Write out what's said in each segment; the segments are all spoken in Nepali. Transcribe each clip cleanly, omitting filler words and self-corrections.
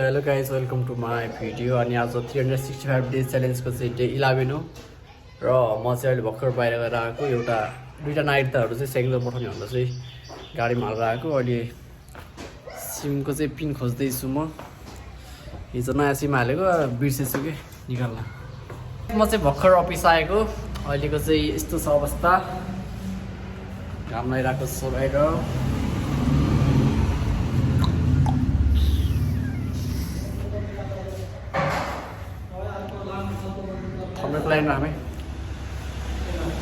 Hello guys welcome to my video. अनि आज 365 डेज च्यालेन्जको चाहिँ डे 11 हो र म चाहिँ अहिले भर्खर बाहिर गएर आएको। दुईवटा नाइटहरू चाहिँ सेकेन्डर पठाउने भन्दा चाहिँ गाडीमा हालेर आएको। अहिले सिमको चाहिँ पिन खोज्दैछु। म हिजो नयाँ सिम हालेको बिर्सेछु कि निकाल्न। म चाहिँ भर्खर अफिस आएको। अहिलेको चाहिँ यस्तो छ अवस्था, घाम लगाइरहेको छ बाहिर। थम्बनेलको लागि राखेँ,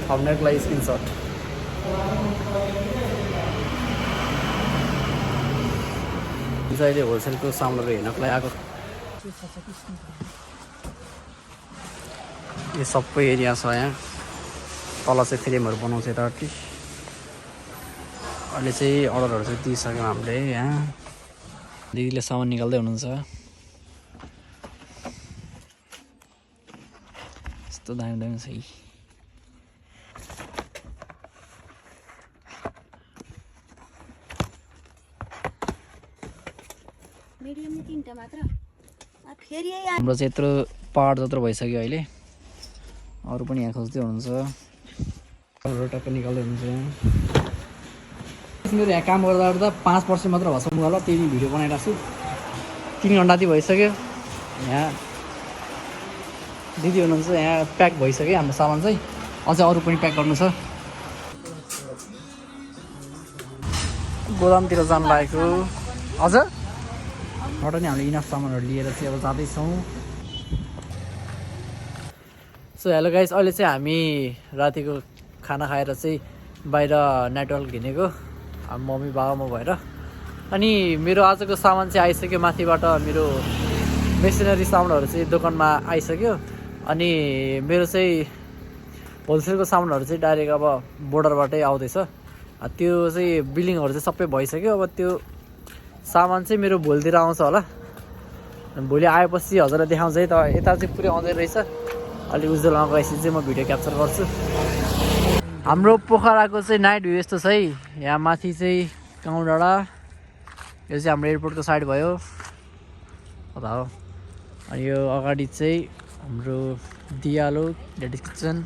थम्बनेलको लागि स्क्रिनसट। अहिले होलसेलको सामानहरू हेर्नको लागि आएको। यो सबै एरिया छ यहाँ। तल चाहिँ फ्रेमहरू बनाउँछ यतापट्टि। अहिले चाहिँ अर्डरहरू चाहिँ दिइसक्यौँ हामीले। यहाँ दिदीले सामान निकाल्दै हुनुहुन्छ। यस्तो दामी दामी छ। हाम्रो चाहिँ यत्रो पाहाड जत्रो भइसक्यो अहिले। अरू पनि यहाँ खोज्दै हुनुहुन्छ, टक्क निकाल्दै हुनुहुन्छ। यहाँ मेरो यहाँ काम गर्दा गर्दा 5% मात्र भएको छ मोबाइल। त्यही भिडियो बनाइरहेको छु। 3 घन्टा चाहिँ भइसक्यो। यहाँ दिदी हुनुहुन्छ, यहाँ प्याक भइसक्यो हाम्रो सामान चाहिँ। अझै अरू पनि प्याक गर्नु छ। गोदामतिर जानु लागेको। हजुर हट नि, हामीले इनफ सामानहरू लिएर चाहिँ अब जाँदैछौँ। सो हेलो गाइस, अहिले चाहिँ हामी रातिको खाना खाएर चाहिँ बाहिर नेटवर्क हिँडेको, मम्मी बाबा म भएर। अनि मेरो आजको सामान चाहिँ आइसक्यो माथिबाट। मेरो मेसिनरी सामानहरू चाहिँ दोकानमा आइसक्यो। अनि मेरो चाहिँ होलसेलको सामानहरू चाहिँ डाइरेक्ट अब बोर्डरबाटै आउँदैछ। त्यो चाहिँ बिलिङहरू चाहिँ सबै भइसक्यो। अब त्यो सामान चाहिँ मेरो भोलितिर आउँछ होला। भोलि आएपछि हजुरलाई देखाउँछ है। त यता चाहिँ पुरै आउँदै रहेछ। अलिक उज्जवलमा गएपछि चाहिँ म भिडियो क्याप्चर गर्छु। हाम्रो पोखराको चाहिँ नाइट भ्यू यस्तो छ है। यहाँ माथि चाहिँ गाउँ डाँडा, यो चाहिँ हाम्रो एयरपोर्टको साइड भयो हो। अनि यो अगाडि चाहिँ हाम्रो दियालो लेडिज किचन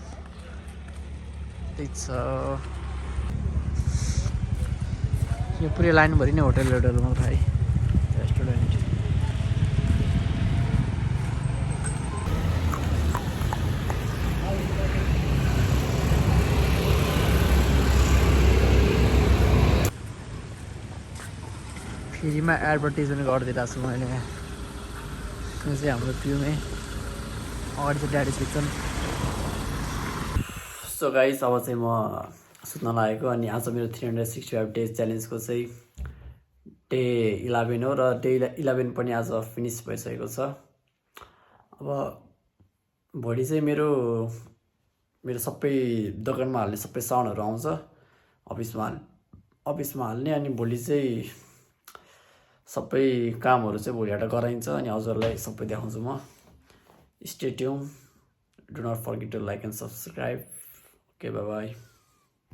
त्यही छ। यो पुरै लाइनभरि नै होटल मात्र है, रेस्टुरेन्ट। फेरिमा एडभर्टिजमेन्ट गरिदिइरहेको छु मैले। यहाँ यो चाहिँ हाम्रो भ्यूमै अगाडि चाहिँ ड्याडिज किचन। सो गाइस, अब चाहिँ म सुत्न लागेको। अनि आज मेरो 365 डेज च्यालेन्जको चाहिँ डे 11 हो र डे 11 पनि आज फिनिस भइसकेको छ। अब भोलि चाहिँ मेरो सबै दोकानमा हाल्ने सबै साउन्डहरू आउँछ अफिसमा हाल्ने। अनि भोलि चाहिँ सबै कामहरू चाहिँ भोलिबाट गराइन्छ। अनि हजुरलाई सबै देखाउँछु म। Stay tuned, do not forget to like and subscribe. Okay, bye by.